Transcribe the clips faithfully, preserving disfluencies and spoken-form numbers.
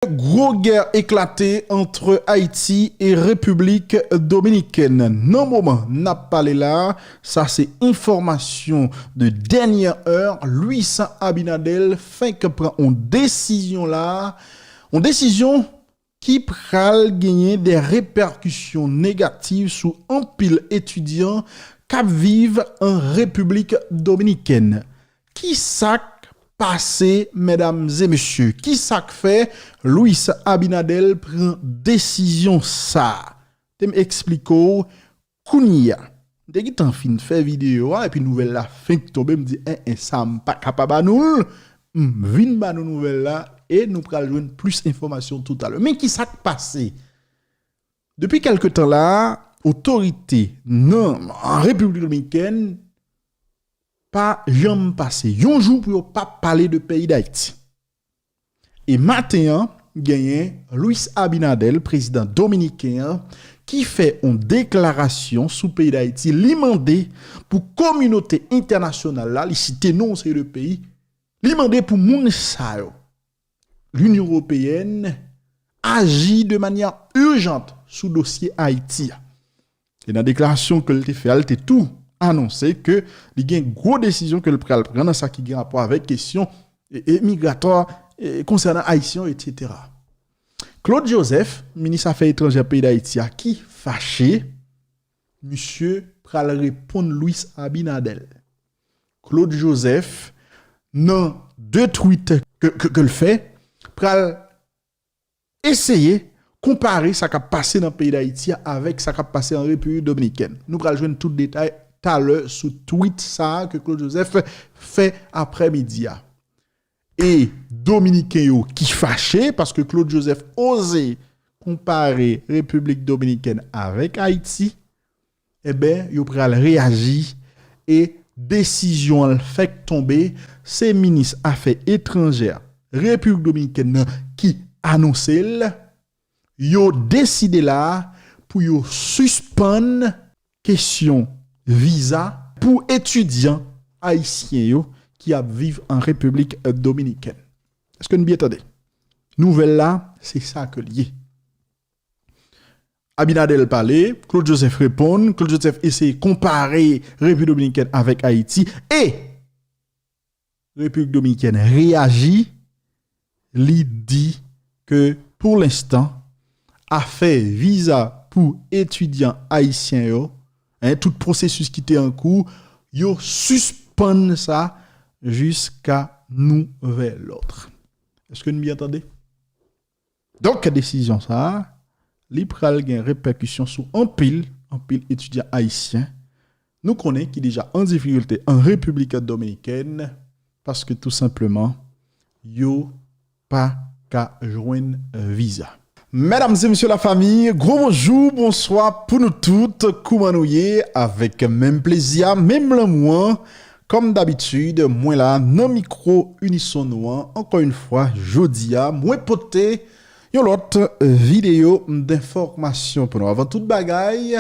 Gwo gè eklate ant Ayiti e Repiblik Dominikèn. Nan moman n ap pale la, sa se enfòmasyon de dènyè è, Luis Abinader fenk pran yon desizyon la, yon desizyon ki pral genyen de repèkisyon negatif sou anpil etidyan k ap viv an Repiblik Dominikèn. Ki sa k pase, medam e mesye? Ki sa k fè Luis Abinader pran desizyon sa a? Te m eksplike w kounye a. M te gentan fin fè videyo a, epi nouvèl la fenk tonbe, m di, en, en, sa m pa ka pa ba nou l. M vin ba nou nouvèl la, e nou pral jwenn plis enfòmasyon toutalè. Men ki sa k pase? Depi kèlke tan la, otorite nan Repiblik Dominikèn pa janm pase yon jou pou yo pa pale de peyi Dayiti. E maten an, genyen Luis Abinader, prezidan dominiken an, ki fè yon deklarasyon sou peyi Dayiti. Li mande pou kominote entènasyonal la, li site non yon seri de peyi, li mande pou moun sa yo, Linyon Ewopeyèn, aji de manyè ijant sou dosye Ayiti a. E nan deklarasyon ke l te fè a, l te tou anonse ke li gen gwo desizyon ke l pral pran nan sa ki gen rapò avèk kesyon, e, e, migratwa, e, konsènan Ayisyen yo, etsetera. Claude Joseph, minis afè etranjè peyi Dayiti a, ki fache, misye pral reponn Luis Abinader. Claude Joseph, nan de tweet ke, ke, ke l fè, pral eseye konpare sa k ap pase nan peyi Dayiti a avèk sa k ap pase an Repiblik Dominikèn. Nou pral jwenn tout detay talè sou tweet sa a ke Claude Joseph fè aprèmidi a. E Dominiken yo ki fache paske Claude Joseph oze konpare Repiblik Dominikèn avèk Ayiti, enben, yo pral reyaji e desizyon an fèk tonbe, se minis afè etranjè Repiblik Dominikèn nan ki anonse l. Yo deside la pou yo sispann kesyon viza pou etidyan ayisyen yo ki ap viv an Repiblik Dominikèn. Èske n byen tande? Nouvèl la, se sa ke l ye. Abinader pale, Claude Joseph reponn, Claude Joseph eseye konpare Repiblik Dominikèn avèk Ayiti, e Repiblik Dominikèn reyaji, li di ke pou lenstan, afè viza pou etidyan ayisyen yo, en, tout pwosesis ki te an kou, yo sispann sa jiska nouvèl òd. Èske n byen tande? Donk, desizyon sa a, li pral gen repèkisyon sou anpil, anpil etidyan ayisyen. Nou konnen ki deja an difikilte an Repiblik Dominikèn, paske tou senpleman, yo pa ka jwenn viza. Medam e mesye lafanmi, gwo bonjou, bonswa pou nou tout. Kouman nou ye? Avèk menm plezi a, menm lanmou an, kòm dabitid, mwen la nan mikwo Unison nou an, ankò yon fwa, jodi a, mwen pote yon lòt, eh, videyo denfòmasyon pou nou. Avan tout bagay,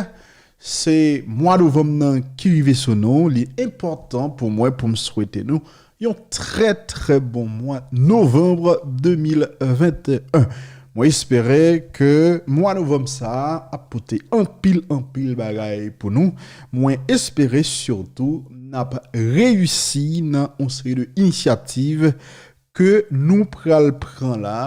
se mwa novanm nan ki rive sou nou, li enpòtan pou mwen pou m swete nou yon trè, trè bon mwa novanm de mil venteyen. Mwen espere ke mwa novanm sa a ap pote anpil, anpil bagay pou nou. Mwen espere sitou n ap reyisi nan yon seri de inisyativ ke nou pral pran la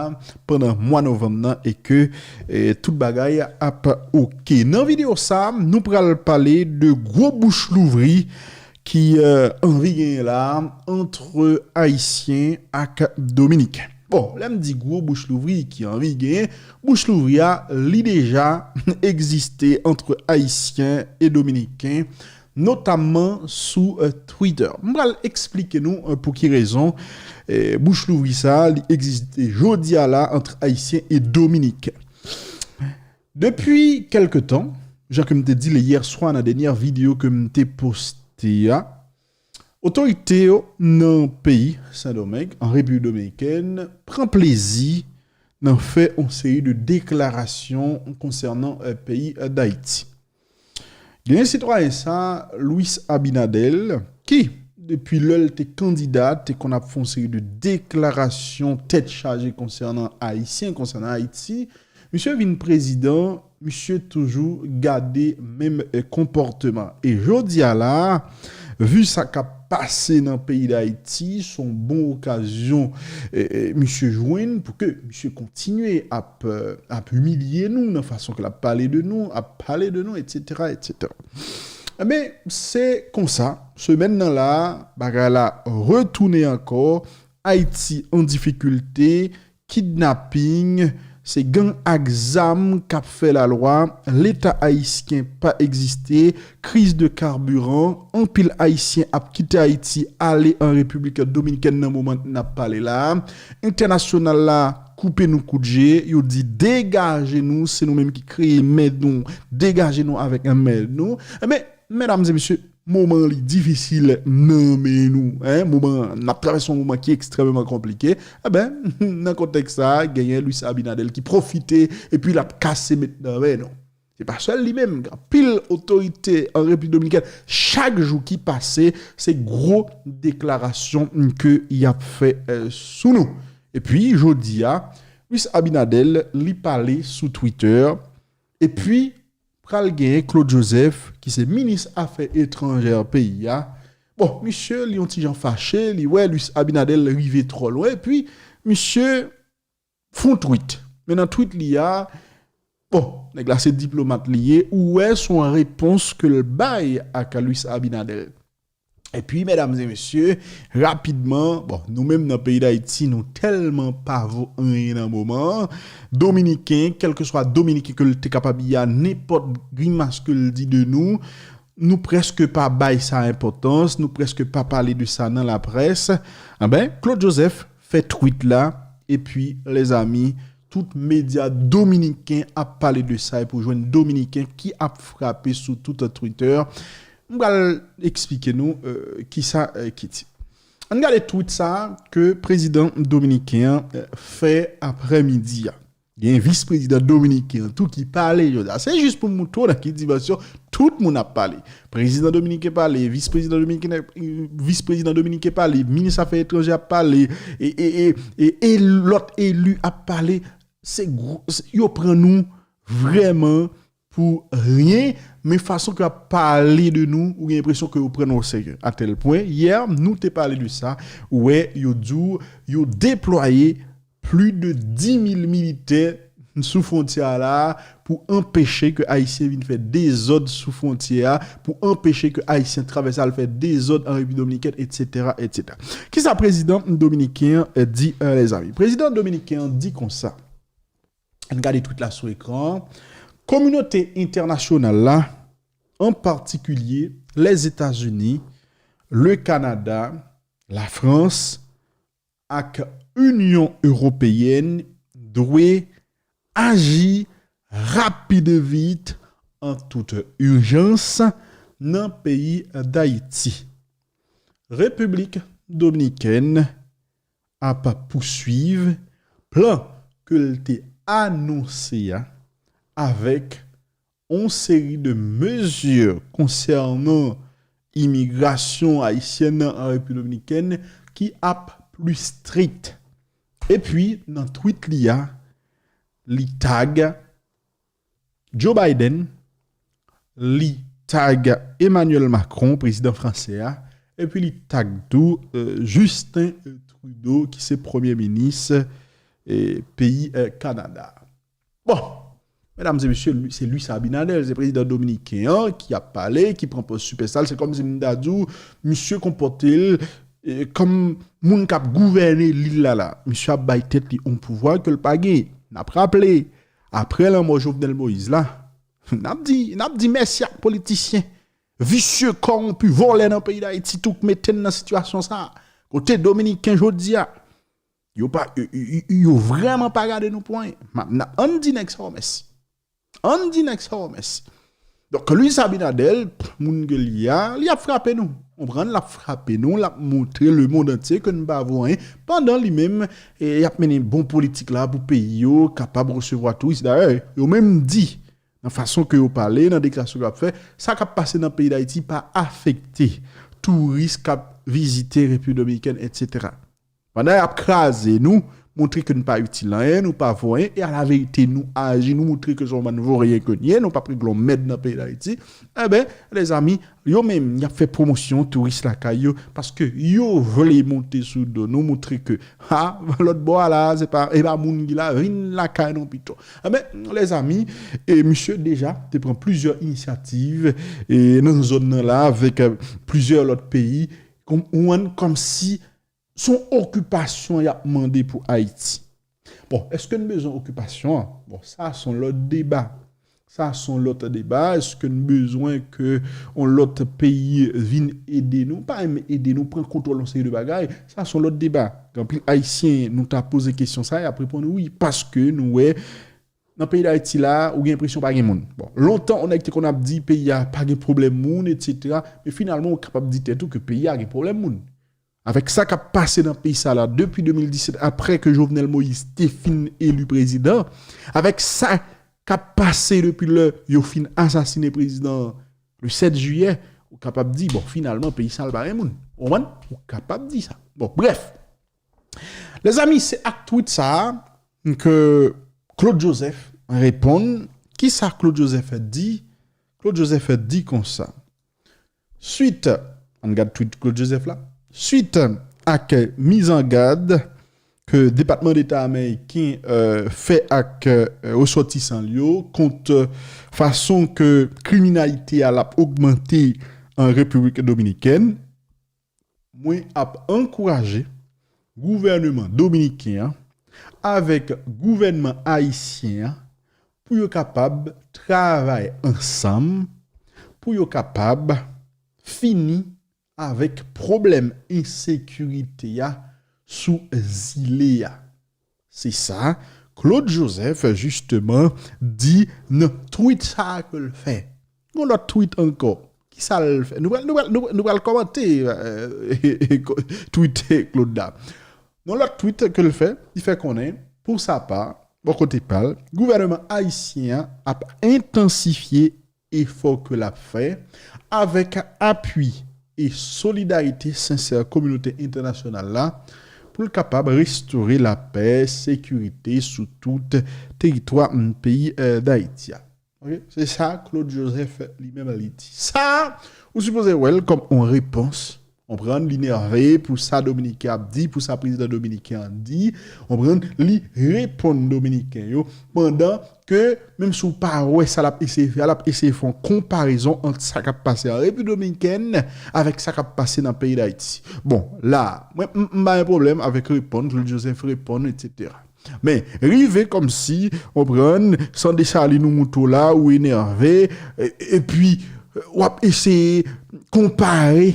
pandan mwa novanm nan e ke, eh, tout bagay ap oke. Nan videyo sa a, nou pral pale de gwo bouch louvri ki, eh, anvi genyen la ant Ayisyen ak Dominiken. Bon, lè m di gwo bouch louvri ki anvi genyen, bouch louvri a, li deja egziste ant Ayisyen e Dominiken, notamman sou, eh, Twitter. M pral eksplike nou, eh, pou ki rezon, eh, bouch louvri sa a, li egziste jodi a la ant Ayisyen e Dominiken. Depi kèlke tan, jan ke m te di l yè swa nan dènyè videyo ke m te poste a, otorite yo nan peyi Sendomeng, an Repiblik Dominikèn, pran plezi nan fè yon seri de deklarasyon konsènan, eh, peyi, eh, Dayiti. Genyen sitwayen sa, Luis Abinader, ki, depi lè l te kandida, te konn ap fè yon seri de deklarasyon tèt chaje konsènan Ayisyen, konsènan Ayiti. Misye vin prezidan, misye toujou gade menm, eh, konpòtman. E jodi a la, vi sa k ap pase nan peyi Dayiti, se yon bon okazyon, eh, eh, misye jwenn pou ke misye kontinye ap, eh, ap imilye nou nan fason ke l ap pale de nou, ap pale de nou, etsetera, etsetera. Enben, se konsa, semèn nan la, bagay la retounen ankò, Ayiti an difikilte, kidnaping, se gang ak zam k ap fè lalwa, Leta ayisyen pa egziste, kriz de karbiran, anpil Ayisyen ap kite Ayiti ale an Repiblik Dominikèn nan moman n ap pale la a. Entènasyonal la koupe nou kout je, yo di degaje nou, se nou menm ki kreye mèd nou, degaje nou avèk mèd nou. Enben, medam e mesye, moman li difisil nan men nou, en, moman, n ap travèse yon moman ki ekstrèmeman konplike, enben, nan kontèks sa a, genyen Luis Abinader ki pwofite epi l ap kase met nan men nou. Se pa sèl li menm, gen anpil otorite an Repiblik Dominikèn, chak jou ki pase, se gwo deklarasyon ke y ap fè, eh, sou nou. Epi, jodi a, Luis Abinader, li pale sou Twitter, epi pral genyen Claude Joseph, ki se minis afè etranjè peyi a. Bon, misye, li yon ti jan fache, li wè Luis Abinader rive twò lwen, epi misye fè yon tweet. Men nan tweet li a, bon, nèg la se diplomat li ye, ou wè se yon repons ke l bay ak Luis Abinader. Epi, medam e mesye, rapidman, bon, nou menm nan peyi Dayiti, nou tèlman pa vo anyen nan moman an. Dominiken, kèlkeswa Dominiken ke l te kapab ye a, nenpòt grimas ke l di de nou, nou prèske pa bay sa enpòtans, nou prèske pa pale de sa nan laprès. Enben, Claude Joseph fè tweet la, epi, lèzami, tout medya dominiken ap pale de sa, epi w jwenn Dominiken ki ap frape sou tout Twitter. M pral eksplike nou, eh, kisa, eh, ki di. Ann gade tweet sa a ke prezidan dominiken an, eh, fè aprèmidi a. Gen vis prezidan dominiken an tou ki pale jodi a. Se jis pou m moutre w nan ki dimansyon tout moun ap pale. Prezidan dominiken pale, vis prezidan dominiken, vis prezidan dominiken pale, minis afè etranjè ap pale, e, e, e, e, e lòt eli ap pale. Se gwo, se, yo pran nou vrèman pou ryen, men fason ke y ap pale de nou, ou gen enpresyon ke yo pran nou o serye. A tèl pwen, yè, nou te pale de sa, ou wè, yo di w, yo deplwaye plis de dis mil militè sou fwontyè a la pou anpeche ke Ayisyen vin fè dezòd sou fwontyè a, pou anpeche ke Ayisyen travèse al fè dezòd an Repiblik Dominikèn, etsetera, etsetera. Kisa prezidan dominiken an, eh, di, eh, lèzami? Prezidan dominiken an di konsa. Ann gade tweet la sou ekran an. Kominote entènasyonal la, an patikilye Lèzetazini, le Kanada, Lafrans ak Inyon Ewopeyèn dwe aji rapid vit an tout ijans nan peyi Dayiti. Repiblik Dominikèn ap pouswiv plan ke l te anonse a avèk yon seri de mezi konsènan imigrasyon ayisyèn nan an Repiblik Dominikèn ki ap pli strik. Epi, nan tweet li a, li tag Joe Biden, li tag Emmanuel Macron, prezidan fransè a, epi li tag tou, eh, Justin Trudeau, ki se premye minis, eh, peyi, eh, Kanada. Bon, medam e mesye, Lu-, se Luis Abinader, se prezidan dominiken an ki ap pale, ki pran pòz sipèstal. Se kòmsi m ta di w, misye konpòte l, eh, kòm moun k ap gouvène lil la la. Misye ap bay tèt li yon pouvwa ke l pa gen. N ap raple, apre lanmò Jovenel Moïse la, n ap di, n ap di mèsi ak politisyen visye, kòwonpi, vòlè nan peyi Dayiti tou k mete n nan sitiyasyon sa a. Kote Dominiken jodi a, yo pa, yo, yo, yo vrèman pa gade nou pou anyen. M ap, n ap, ann di nèg sa yo mèsi. Ann di nèg sa yo mèsi. Donk, Luis Abinader, moun ke l ye a, li ap frape nou. Konprann, l ap frape nou, l ap montre lemonn antye ke n pa vo anyen. Pandan li menm, e, y ap mennen bon politik la pou peyi yo kapab resevwa touris. Dayè, yo menm di, nan fason ke yo pale, nan deklarasyon ke y ap fè, sa k ap pase nan peyi Dayiti pa afekte touris k ap vizite Repiblik Dominikèn, etsetera. Pandan y ap kraze nou, montre ke nou pa itil anyen, nou pa vo anyen, e alaverite, nou aji, nou montre ke se yon bann voryen ke n ye, nou p ap regle yon mèd nan peyi Dayiti, enben, lèzami, yo menm, y ap fè pwomosyon touris lakay yo, paske yo vle monte sou do nou, montre ke, ha, lòt bò a la, se pa, e pa moun ki la, vin lakay nou pito. Enben, lèzami, e misye deja te pran plizyè inisyativ, e nan zòn nan la, avèk, e, plizyè lòt peyi, kòm, ou konprann, kòmsi se yon okipasyon y ap mande pou Ayiti. Bon, èske n bezwen okipasyon an? Bon, sa se yon lòt deba. Sa se yon lòt deba. Èske n bezwen ke yon lòt peyi vin ede nou? Pa menm ede nou, pran kontwòl yon seri de bagay. Sa se yon lòt deba. Gen anpil Ayisyen, nou ta poze kesyon sa, y ap reponn wi, paske nou wè, nan peyi Dayiti la, ou gen enpresyon pa gen moun. Bon, lontan, yon nèg te konn ap di peyi a pa gen pwoblèm moun, etsetera. Men finalman, ou kapab di tèt ou ke peyi a gen pwoblèm moun. Avèk sa k ap pase nan peyi sa la depi de mil disèt, apre ke Jovenel Moïse te fin eli prezidan, avèk sa k ap pase depi lè yo fin asasinen prezidan an le sèt jiyè, ou kapab di, bon, finalman, peyi sa l pa gen moun. Ou konprann? Ou kapab di sa. Bon, brèf. Lèzami, se ak tweet sa a ke Claude Joseph reponn. Kisa Claude Joseph di? Claude Joseph di konsa. Suit, ann gad tweet Claude Joseph la. Suit ak mizangad ke Depatman Deta ameriken, euh, fè ak, euh, resòtisan l yo kont, euh, fason ke kriminalite a l ap ogmante an Repiblik Dominikèn, mwen ap ankouraje gouvèneman dominiken an avèk gouvènman ayisyen an pou yo kapab travay ansanm, pou yo kapab fini avèk pwoblèm ensekirite a sou zile a. Se sa Claude Joseph, jisteman, di nan tweet sa a ke l fè. Yon lòt tweet ankò. Kisa l fè? Nou pral, nou pral, nou, nou pral kòmante, euh, tweet Claude la. Yon lòt tweet ke l fè, li fè konnen, pou sa pa, bò kote pa l, gouvèneman ayisyen an ap entansifye efò ke l ap fè avèk apui e solidarite sensè kominote entènasyonal la pou l kapab restore lapè, sekirite sou tout teritwa, mm, peyi, euh, Dayiti a. Ok? Se sa Claude Joseph li menm li di. Sa, ou sipoze wè l kòm yon repons. Konprann, li nève pou sa Dominiken ap di, pou sa prezidan dominiken an di. Konprann, li reponn Dominiken yo pandan ke, menm si w pa wè sa l ap eseye fè a, l ap eseye fè yon konparezon ant sa k ap pase an Repiblik Dominikèn avèk sa k ap pase nan peyi Dayiti. Bon, la, mwen, m, m pa gen pwoblèm avèk reponn, Claude Joseph reponn, etsetera. Men, rive kòmsi, konprann, san Desalin ou Mouto la, ou enève, e, epi, w ap eseye konpare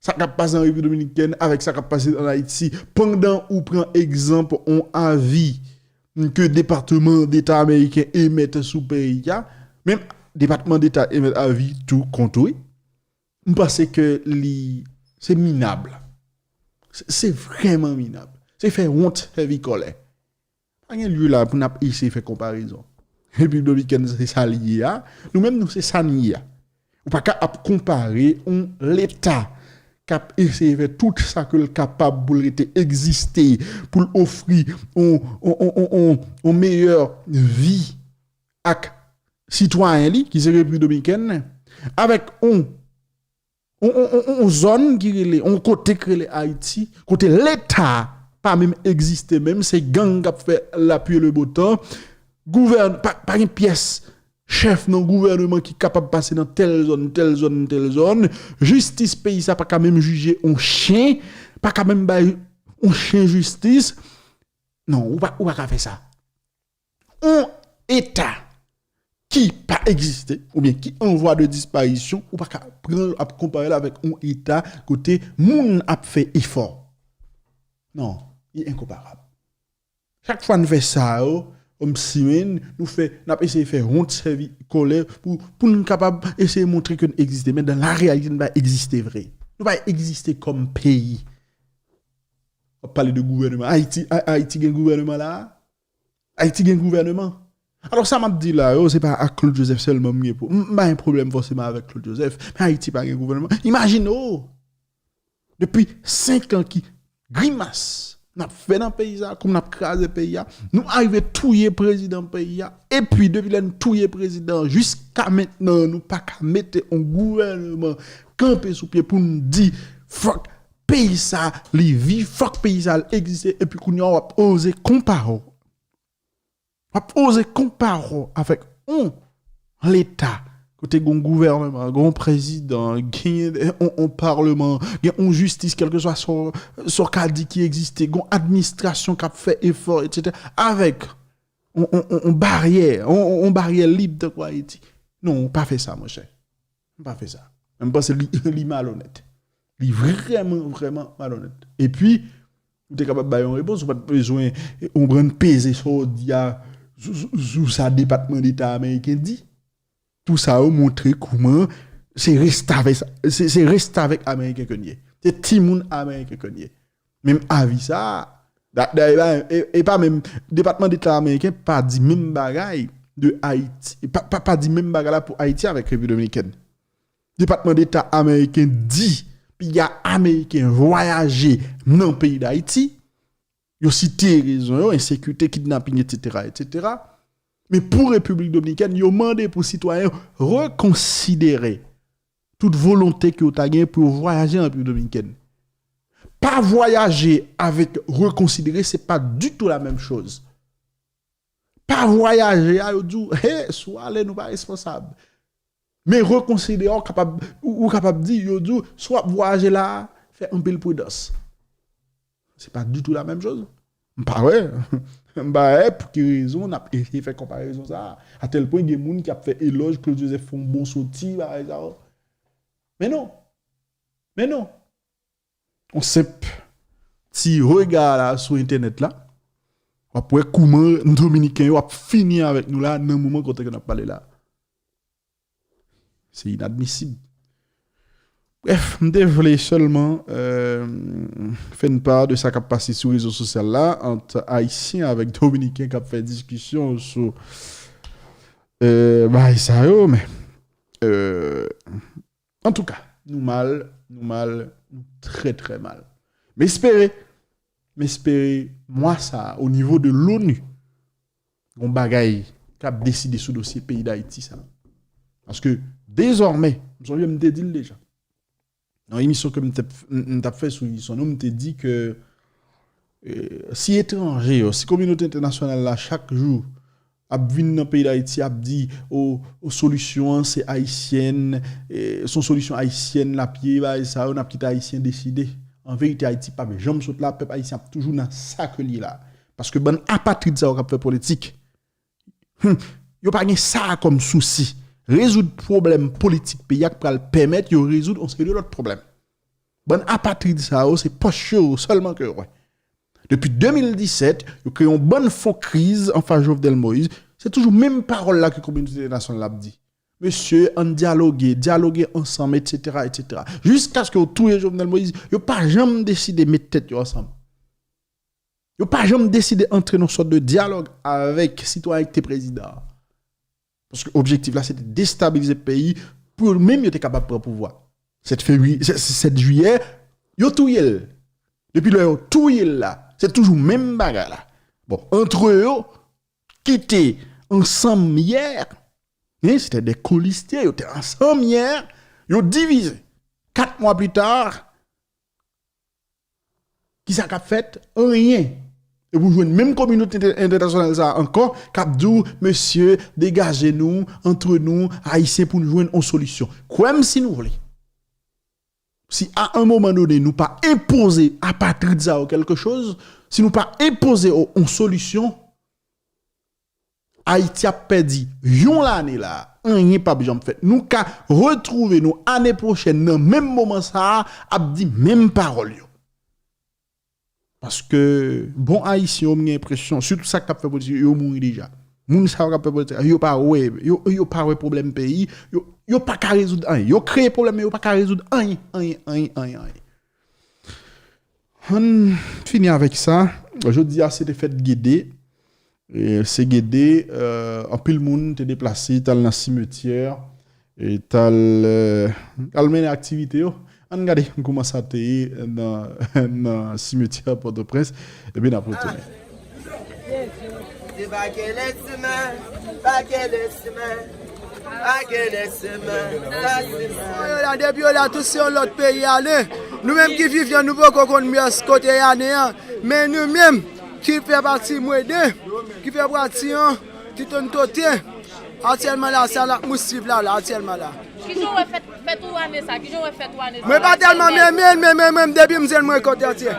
sa k ap pase an Repiblik Dominikèn avèk sa k ap pase an Ayiti, pandan ou pran egzanp yon avi ke Depatman Deta ameriken emèt sou peyi a, menm Depatman Deta emèt avi tou kont ou, wi. M panse ke li, se minab. Se, se vrèman minab. Se fè wont, sèvi kòlè. Pa gen lye la pou n ap eseye fè konparezon. Repiblik Dominikèn se sa li ye a. Nou menm, nou se sa n ye a. Ou pa ka ap konpare yon Leta k ap eseye fè tout sa ke l kapab pou l rete egziste, pou l ofri yon, yon, yon, yon, yon, yon meyè vi ak sitwayen li, ki se Repiblik Dominikèn, avèk yon, yon, yon, yon, yon zòn ki rele, yon kote ki rele Ayiti, kote Leta pa menm egziste menm, se gang k ap fè lapli e le bo tan, gouvèn-, pa, pa gen pyès chèf nan gouvèneman ki kapab pase nan tèl zòn, tèl zòn, tèl zòn, jistis peyi sa pa ka menm jije yon chen, pa ka menm bay yon chen jistis. Non, ou pa, ou pa ka fè sa. Yon Eta ki pa egziste, oubyen ki an vwa de disparisyon, ou pa ka pran l ap konpare l avèk yon Eta kote moun ap fè efò. Non, li enkonparab. Chak fwa n fè sa yo, kòmsi menm, nou fè, n ap eseye fè wont, sèvi kòlè pou, pou n kapab eseye montre ke n egziste. Men dan la reyalite, n pa egziste vre. Nou pa egziste kòm peyi. W ap pale de gouvèneman. Ayiti, A-, Ayiti gen gouvèneman la a? Ayiti gen gouvèneman. Alò, sa m ap di la yo, se pa ak Claude Joseph sèlman m gen pou-, m, m pa gen pwoblèm fòseman avèk Claude Joseph, men Ayiti pa gen gouvèneman. Imajine w! Depi senk an ki grimas n ap fè nan peyi sa, kòm n ap kraze peyi a, nou arive touye prezidan peyi a, epi depi lè n touye prezidan an jiska mentnan, nou pa ka mete yon gouvènman kanpe sou pye pou n di fòk peyi sa li viv, fòk peyi sa l egziste, epi kounye a w ap oze konpare w W ap oze konpare w avèk yon leta kote gen yon gouvènman, gen yon prezidan, gen yon, yon palman, gen yon jistis, kèlkeswa sa w ka di ki egziste, gen yon administrasyon k ap fè efò, etsetera, avèk yon, yon, yon, yon baryè, yon, yon, yon baryè lib tankou Ayiti. Non, w pa fè sa, monchè. M pa fè sa. M panse li, li malonèt. Li vrèman, vrèman malonèt. Epi, ou te kapab bay yon repons, ou pa t bezwen yon bann peze sa w di a sou, sou, sou sa Depatman Deta ameriken di. Tout sa yo montre kouman se restavèk, se, se restavèk ameriken ke n ye. Se timoun ameriken ke n ye. Menm avi sa a, da- dayè, e pa, e, e pa menm, Depatman Deta ameriken pa di menm bagay de Ayiti. Pa, pa, pa di menm bagay la pou Ayiti avèk Repiblik Dominikèn. Depatman Deta ameriken di piga ameriken vwayaje nan peyi Dayiti. Yo site rezon yo, ensekirite, kidnaping, etsetera, etsetera. Men pou Repiblik Dominikèn, yo mande pou sitwayen yo rekonsidere tout volonte ke yo ta gen pou yo vwayaje an Repiblik Dominikèn. Pa vwayaje avèk rekonsidere, se pa ditou la menm choz. Pa vwayaje a, yo di w, he, si w ale, nou pa responsab. Men rekonsidere a, ou kapab, ou, ou kapab di, yo di w, si w ap vwayaje la, fè anpil pridans. Se pa ditou la menm choz. M pa wè. M pa wè pou ki rezon n ap eseye fè konparezon sa a. Atèl pwen gen moun k ap fè elòj Claude Joseph fè yon bon soti, bagay sa yo. Men non. Men non. Yon senp ti rega la sou entènèt la, w ap wè kouman Dominiken yo ap fini avèk nou la nan moman kote ke n ap pale la. Se inadmisib. Brèf, m te vle sèlman, euh, fè n pa de sa k ap pase sou rezo sosyal la ant Ayisyen avèk Dominiken k ap fè diskisyon sou, euh, bagay sa yo, men, euh, antouka, nou mal, nou mal, nou trè, trè mal. M espere, m espere mwa sa a, o nivo de l'ONU, gon bagay k ap deside sou dosye peyi Dayiti sa. Paske, dezòmè, m sonje m te di l deja. Nan emisyon ke m t ap, m, m t ap fè sou emisyon nou, m te di ke, eh, si etranje yo, si kominote entènasyonal la chak jou ap vin nan peyi Dayiti, ap di, o, o, solisyon an se ayisyèn, eh, se yon solisyon ayisyèn l ap ye, bagay sa yo, n ap kite Ayisyen deside. An verite, Ayiti p ap janm sot la, pèp ayisyen ap toujou nan sa ke l ye la. Paske bann apatrid sa yo k ap fè politik, hmm, yo pa gen sa a kòm sousi. Rezoud pwoblèm politik peyi a k pral pèmèt yo rezoud yon seri de lòt pwoblèm. Bann apatrid sa yo, se pòch yo sèlman ke yo wè. Depi de mil disèt, yo kreye yon bann fon kriz anfas Jovenel Moïse. Se toujou menm pawòl la ke kominote entènasyonal la ap di. Mesye, ann dyaloge, dyaloge ansanm, etsetera, etsetera. Jiskaske yo touye Jovenel Moïse, yo pa janm deside met tèt yo ansanm. Yo pa janm deside antre nan sòt de dyalòg avèk sitwayen ki te prezidan an. Paske objektif la, se te destabilize peyi pou yo menm yo te kapab pran pouvwa. Sèt fevriye, sèt, sèt jiyè, yo touye l. Depi lè yo touye l la, se toujou menm bagay la. Bon, antre yo, ki te ansanm yè, hein, se te de kolistye, yo te ansanm yè, yo divize. Kat mwa pli ta, kisa k ap fèt? Anyen. Epi w jwenn menm kominote entè-, entènasyonal sa a ankò k ap di w, mesye, degaje nou, antre nou, Ayisyen, pou n jwenn yon solisyon. Kwè m si nou vle. Si a un moment donné, nou pa enpoze apatrid sa yo kèlke choz, si nou pa enpoze yo yon solisyon, Ayiti ap pèdi yon lane la, anyen p ap janm fèt. Nou ka retwouve nou ane pwochèn nan menm moman sa a, ap di menm pawòl yo. Paske bon Ayisyen yo, m gen enpresyon, sitou sa k t ap fè politik yo, yo mouri deja. Moun sa yo k ap fè politik, yo pa wè, yo, yo pa wè pwoblèm peyi, yo, yo pa ka rezoud anyen. Yo kreye pwoblèm, men yo pa ka rezoud anyen, anyen, anyen, anyen, anyen. Ann fini avèk sa. Jodi a, se te fèt Gede. E se Gede, euh, anpil moun te deplase, t al nan simetyè, e t al, euh, al mennen aktivite yo. Ann gade kouman sa te ye nan, nan simetyè Pòtoprens, epi n ap retounen. Débarquez les humains, débarquez les humains, débarquez les humains. Yo la, depi yo la, tout se yon lòt peyi ale. Nou menm ki viv yo, nou poko konn myès kote y ale an. Men nou menm ki fè pati mwen de, ki fè pati an, ki tonn tote. Aktyèlman la, sa l ap mousiv la, la, aktyèlman la. Kijan w wè fèt, fèt ou ane sa? Kijan w wè fèt ou ane sa? Mwen pa tèlman renmen l, men, men, men, men depi m jèn mwen kontantye.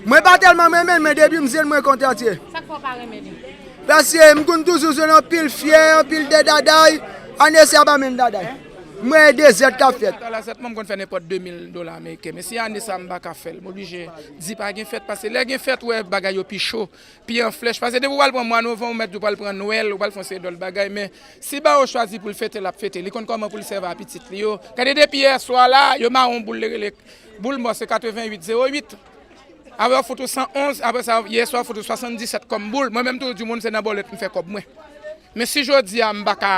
Mwen pa tèlman renmen l, men depi m jèn mwen kontantye. Sa k fè w pa renmen li? Paske m konn toujou jwenn anpil fyè, anpil de daday. Ane sa pa menm daday. Mwen e de zèt k ap fèt. Talè zèt mwen m konn fè nenpòt de mil dola ameriken. Men si ane sa m pa ka fè l, m oblije di pa gen fèt. Paske lè gen fèt, ou wè bagay yo pi cho. Pi an flèch. Paske depi w pral pran mwa novanm, ou mèt di w pral pran Nwèl, ou pral fè yon seri dòt bagay, men si Bawo chwazi pou l fete, l ap fete. Li konn kòman pou l sèvi a pitit li yo. Gade depi yèswa la, yo mare yon boul, li rele boul mò, se katrevenn uit zewo uit. Apre yo fout ou san onz, apre sa, yèswa yo fout ou swasanndisèt kòm boul. Mwen menm toujou di moun se nan bòlèt m fè kòb mwen. Men si jodi a m pa ka,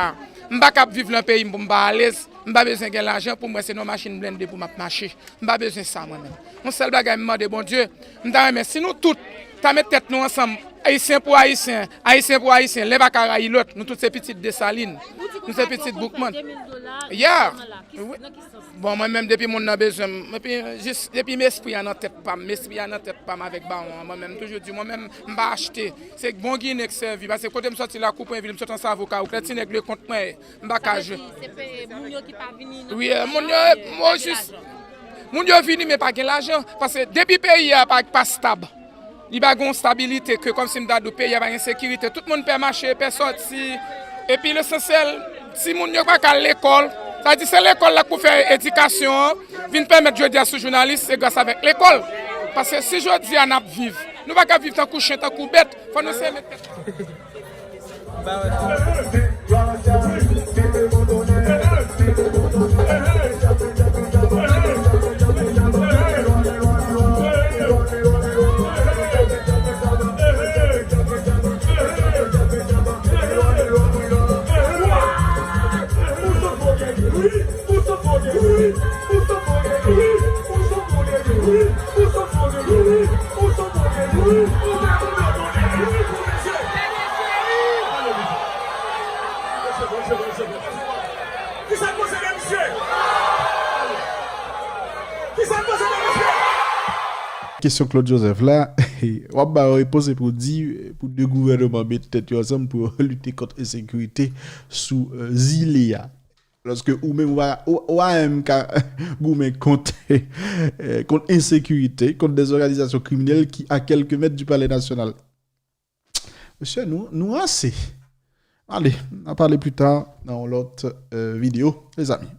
m pa ka ap viv nan peyi m pou m pa alèz, m pa bezwen gen lajan pou m wè se nan machin blende pou m ap mache. M pa bezwen sa mwen menm. Yon sèl bagay m mande Bondye, m ta renmen si nou tout ta met tèt nou ansanm, Ayisyen pou Ayisyen, Ayisyen pou Ayisyen, len pa ka rayi lòt, nou tout se pitit Desalin, nou se pitit Boukman. Yeah. Bon, mwen menm depi moun nan bezwen m, epi jis depi m espri a nan tèt pa m, m espri a nan tèt pa m avèk bawon an, mwen menm m toujou di mwen menm m pa achte, se bon Ginen k sèvi, paske kote m sòti la Kouprenvil, m sot an Savoka, ou klè ti nèg Lekont mwen ye, m pa ka jwe. Wi, moun yo, mwen jis, moun yo vini men pa gen lajan, paske depi peyi a pa, pa stab. Li pa gen yon stabilite ke kòmsi m ta di w peyi a pa gen sekirite. Tout moun pè mache, pè sòti. Epi lesansyèl, timoun yo pa ka al lekòl. Sa di se lekòl la k pou fè edikasyon an vin pèmèt jodi a sou jounalis, se gras avèk lekòl. Paske si jodi a n ap viv, nou pa ka viv tankou chen, tankou bèt. Fò nou seye met tèt. Kesyon Claude Joseph la, w ap ba yo repons epi w di pou de gouvènman met tèt yo ansanm pou yo lite kont ensekirite sou zile a. Lòske ou menm ou pa menm ka goumen kont kont ensekirite, kont dèzòganizasyon kriminèl ki a kèlke mèt di Palè Nasyonal. Mesye, nou, nou ranse. Ale, n a pale pli ta nan yon lòt videyo, mezanmi.